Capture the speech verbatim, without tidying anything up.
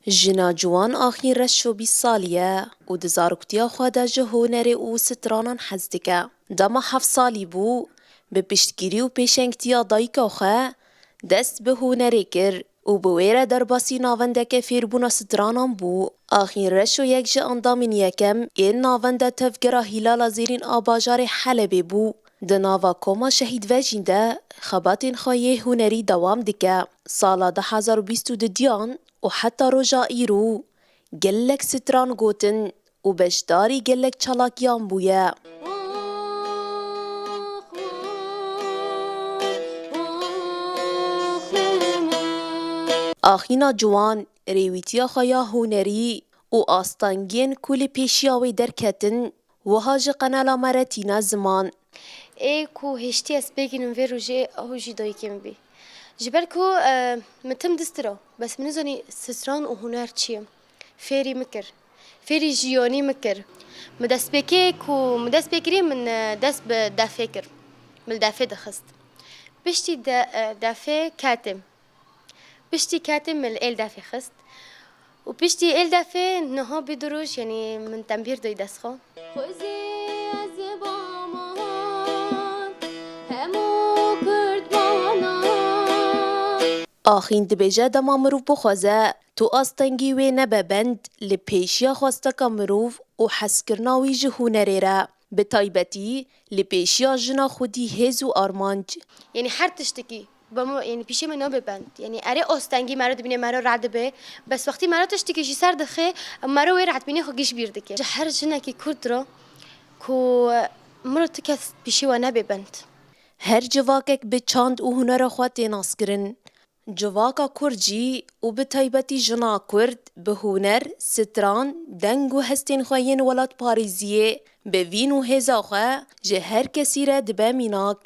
Jina ciwan Axîn Reşo bîst salî ye û di zaroktiya xwe de ji hunerê û stranan hez dike. Dema heft salî bû, bi piştgirî û pêşengtiya dayika xwe dest bi hunerê kir û bi wê re derbasî navendeke fêrbûna stranan bû. Axîn Reşo yek ji endamên yekem ên navenda tevgera Hîlala Zêrîn a bajarê Helebê bû. Di nava koma şehîd vejîn de xebatên xwe yê hunerî dewam dike. Sala du hezar û bîst û du diyan û heta roja îro gelek stran gotin û beşdarî gelek çalakiyan bûye. Axîna ciwan, rêwîtiya xwe ya hunerî û astengiyên ku li pêşiya wê derketin, wiha ji qenala me re tîne ziman. Ê ku hiştî ez bêgînim vê rojê, ew jî dayikê min bî. Ji ber ku, e, min tim dist ra, bes min nizanî stran û huner çi ye. Fêrî min kir. Fêrî jiyanî min kir. Min destpêkê ku min dest pê kirî, min, e, dest bi defê kir. Min li defê dixist. Piştî de, e, defê ketê. Piştî ketê min li êl defê xist. Û piştî êl defê niha bî du roj, yanî min tembîr dayî dest xwe. Xwezî ez ê bamahar, hemû Kurd bana. Axîn dibêje dema mirov bixwaze, tu astengî wê nebe bend li pêşiya xwesteka mirov û hezkirina wî ji hunerê re. Bi taybetî li pêşiya jina xwedî hêz û armanc. Yanî her tiştekî, bemo, yanî pîşê me nabe bend. Yanî erê astengî mero dibîne, mero reht dibe. Bes wextî mero tiştekî jî ser dixe, mero wê rehtbînê xwe giş bîr dike. Ji her jinekî Kurd re ku miro tu kes pîşê we nebe bend. Her civakek bi çand û hunera xwe tê naskirin. Civaka Kurd jî û bi taybetî jina Kurd bi huner, stran, deng û hestên xwe yên welatparêziyê bi vîn û hêza xwe ji her kesî re dibe mînak.